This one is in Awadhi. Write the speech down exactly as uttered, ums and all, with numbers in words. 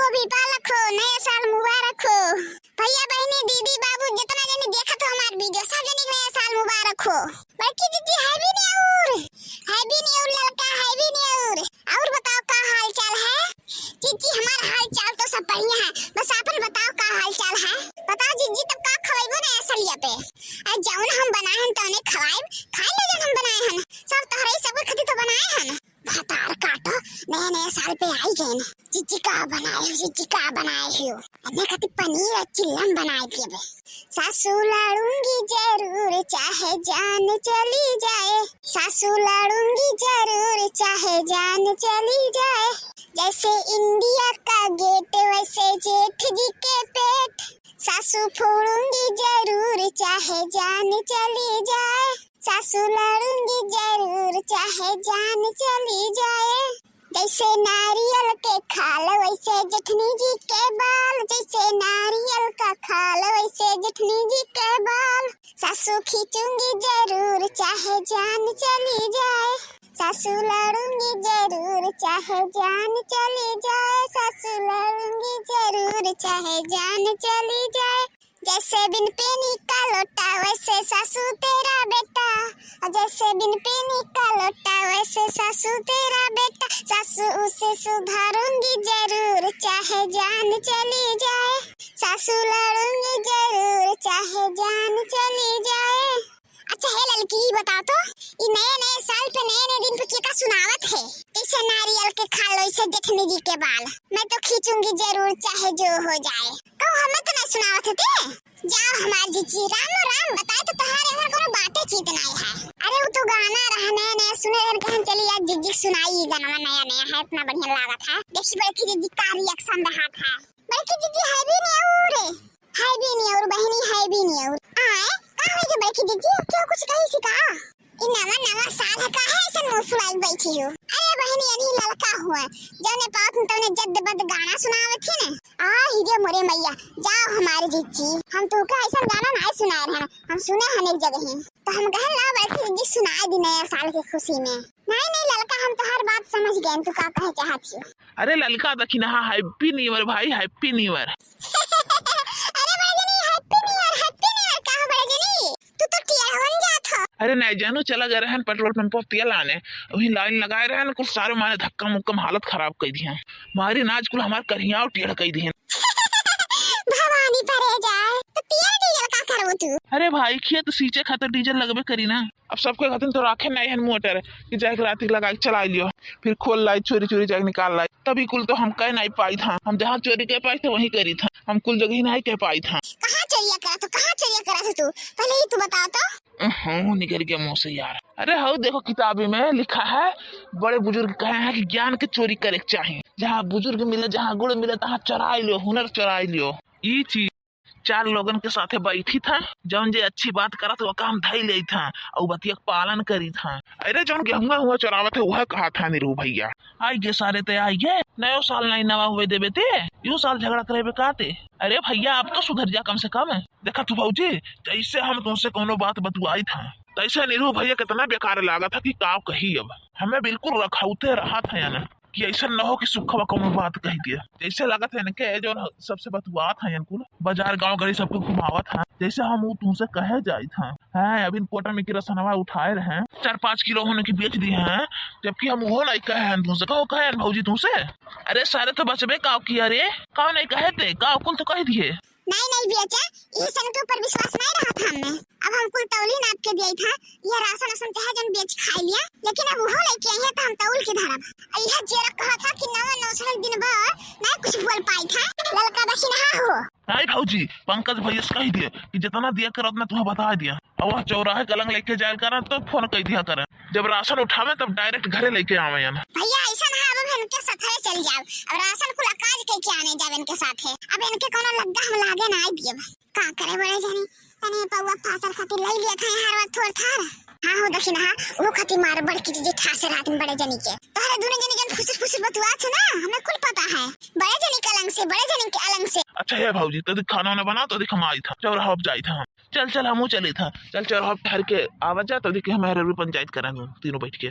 ओ भी पालक हो, नया साल मुबारक हो। भैया, बहिनी, दीदी, बाबू, जितना जनी देखत हो हमार वीडियो, सब जनी के नया साल मुबारक हो। बड़की जिज्जी, हैप्पी न्यू ईयर, हैप्पी न्यू ईयर ललका, हैप्पी न्यू ईयर। और बताओ, का हाल चाल है? जिज्जी, हमार हाल चाल तो सब बढ़िया है, बस आपन बताओ, का हाल चाल है? बताओ जिज्जी, तब का खवाइबो नया सलिया पे? आ, जौन हम बनाए हन, तौने खवाइब, खाए ले जौन हम बनाए हन, सब तोहरे ही सब खातिर तो बनाए हन। भतार काटो, नया नया साल पे आई गए न। जिज्जी, का बनाए हो, जिज्जी, का बनाए हो? अन्ने खातिर पनीर और चिल्लम बनाए दिए बे। सासू लड़ूंगी जरूर, चाहे जान चली जाए। सासू लड़ूंगी जरूर, चाहे जान चली जाए। जैसे इंडिया का गेट, वैसे जेठ जी के पेट। सासू फोड़ूंगी जरूर, चाहे जान चली जाए। सासू लड़ूंगी जरूर, चाहे जान चली जाए। जैसे नारियल के खाल, वैसे जेठनी जी के बाल। जैसे नारियल का खाल, वैसे जेठनी जी के बाल। सासू खींचूंगी जरूर, चाहे जान चली जाए। सासू लड़ूंगी जरूर, चाहे जान चली जाए। सासू लड़ूंगी जरूर, चाहे जान चली जाए। जैसे बिन पेनी का लोटा, वैसे सासू तेरा बेटा। और जैसे बिन पेनी का लोटा, वैसे सासू तेरा बेटा। सासू उसे सुधारूंगी जरूर, चाहे जान चली जाए। सासू लड़ूंगी जरूर, चाहे जान चली जाए। अच्छा हे ललकी, ई बताओ तो, ई नए नए साल पे नए नए दिन पे केका सुनावत है? जैसे नारियल के खाल, वैसे जेठनी जी के बाल। मैं तो खींचूंगी जरूर, चाहे जो हो जाए। कहू हमें तो नहीं सुनावत है ते? जाओ हमार जिज्जी, राम राम बताए तो तोहार यहाँ कोनो बाते चीत नहीं है। अरे वो तो गाना रहा नया नया सुने रहन, कहन चली आज जिज्जी सुनाई, ई गाना नया नया है, इतना बढ़िया लागत है। देखी बड़की जिज्जी का रिएक्शन रहत है। बड़की जिज्जी, हैप्पी न्यू ईयर। हैप्पी न्यू ईयर बहिनी, हैप्पी न्यू ईयर। आए, का होई गे बड़की जिज्जी, क्यों कुछ कही सी का? ई नवा नवा साल है, काहे ऐसन मुंह फुलाई बैठी हो? अरे बहिनी, अभी ललका हुआ, जौने पावत में तौने जद्द बद्द गाना सुनावत है ना। आ ही गे मोरे मैया, जाओ हमारे जिज्जी, हम तोहका ऐसन गाना नाय सुनाए रहन, हम सुने हन एक जगह ही, तो हम कहन ला बड़की जिज्जी सुनाए दी नया साल के खुशी में। नहीं नहीं ललका, हम तोहार बात समझ गए, तू का कहे चाहत हो। अरे ललका दखिनहा, हैप्पी न्यू ईयर भाई, हैप्पी न्यू ईयर। अरे बड़े जनी, हैप्पी न्यू ईयर, हैप्पी न्यू ईयर का हो बड़े जनी? तू तो टेढ़वन जात हो। अरे नहीं जानू, चला गए रहन पेट्रोल पंप पर तेल आने, वहीं लाइन लगाए रहन, कुछ सारे मारे धक्का मुक्का में हालत खराब कर दिया। मारी नाज कुल हमार करिया और टेढ़ कर दिए। भवानी परे जाए, तो तेल डीजल का करबो तू? अरे भाई, खेत सींचे खातिर डीजल लगबे करी ना। अब सबके खातिर तो राखे नहीं हन मोटर कि जाके राती लगा के चला लियो, फिर खोल लाई, चोरी चोरी जाके निकाल लाई। तभी कुल तो हम कह नहीं पाई था, हम जहाँ चोरी कह पाई थे वहीं करी था, हम कुल जगह ही नहीं कह पाई था। कहाँ चोरिया करा था, कहाँ चोरिया करा था तू? पहले ही तू बता तो। ओहो, निकल गया मुंह से यार। अरे हऊ देखो, किताबी में लिखा है, बड़े बुजुर्ग कहे हैं कि ज्ञान के चोरी करे के चाही। जहाँ बुजुर्ग मिले, जहाँ गुण मिले, तहाँ चोराई लियो, हुनर चोराई लियो। ई चीज चार लोगन के साथे बैठी था, जौन जे अच्छी बात करत, ओका हम धई लेई था, और बतिया के पालन करी था। अरे जौन गेहुआ हुआ चोरावत है, वह कहा था निरू भैया। आई गे सारे ते आई गे, नयो साल नहीं नवा हुए देबे ते, यो साल झगड़ा करे बे का ते? अरे भैया, अब तो सुधर जा कम से कम। देखा तू भौजी, जैसे हम तुमसे कोनो बात बतुआई था, तैसे निरू भैया कितना बेकार लागा था कि का कही। अब हमें बिल्कुल रखौते रहा था यानी कि ऐसा न हो कि सुखवा कोनो बात कह दिया। जैसे लागत है इनके जो सबसे बतुआत है, इनको बाजार गांव गली सबको घुमावत है, जैसे हम वो तुमसे कहे जाई था। हैं, अभी कोटा में की रसनवा उठाए रहे, चार पाँच किलो होने की बेच दिए हैं, जबकि हम वो नहीं कहे हैं तुमसे। कहो कहे हैं भौजी तुमसे? अरे सारे तो बचबे काव किया रे, काव नहीं कहे ते, काव कुल तो कह दिए। नहीं, नहीं बेचे, ई सन के ऊपर विश्वास नहीं रहा था हमें। अब हम कुल तौली नाप के दिए था, यह राशन उसन चाहे जन बेच खाए लिया, लेकिन अब वो लेके आई है तो हम तौल के धरब। और यह जे रखा था कि नवा नौ सौ दिन भर नहीं कुछ बोल पाई था, ललका दखिनहा हो। नहीं भौजी, पंकज भैया से कह दिए कि जितना दिया कर उतना तुम्हें बता दिया। और वह चौराहे कलंग लेके जाया करें तो फोन कर दिया करें, जब राशन उठावे तब डायरेक्ट घरे लेके आवे हैं। भैया ऐसा ना, अब हम इनके सथरे चल जाओ, अब राशन कुल अकाज के, के आने जावे इनके साथे। अब इनके कोनो लग्गा हम लागे ना आई दिए। का करे बड़े जनी, तने पौवा फासल खातिर लई लिया था यहाँ हर वक्त थोर थार। हाँ हो दखिनहा, वो खातिर मार बड़की जिज्जी ठासे रात में बड़े जनी के। तोहरे दोनों जनी जन फुसुर फुसुर बतुआ थे ना, हमें कुल पता है। बड़े जनी के अलंग से, बड़े जनी के अलंग से। अच्छा है भौजी, तो खाना वाना बना तो देख हम आई था, चौराहा अब जाई था हम। चल चल हमू चली था, चल चौराहा अब ठहर के आवा जा, तो देख हमारे पंचायत करें तीनों बैठ के।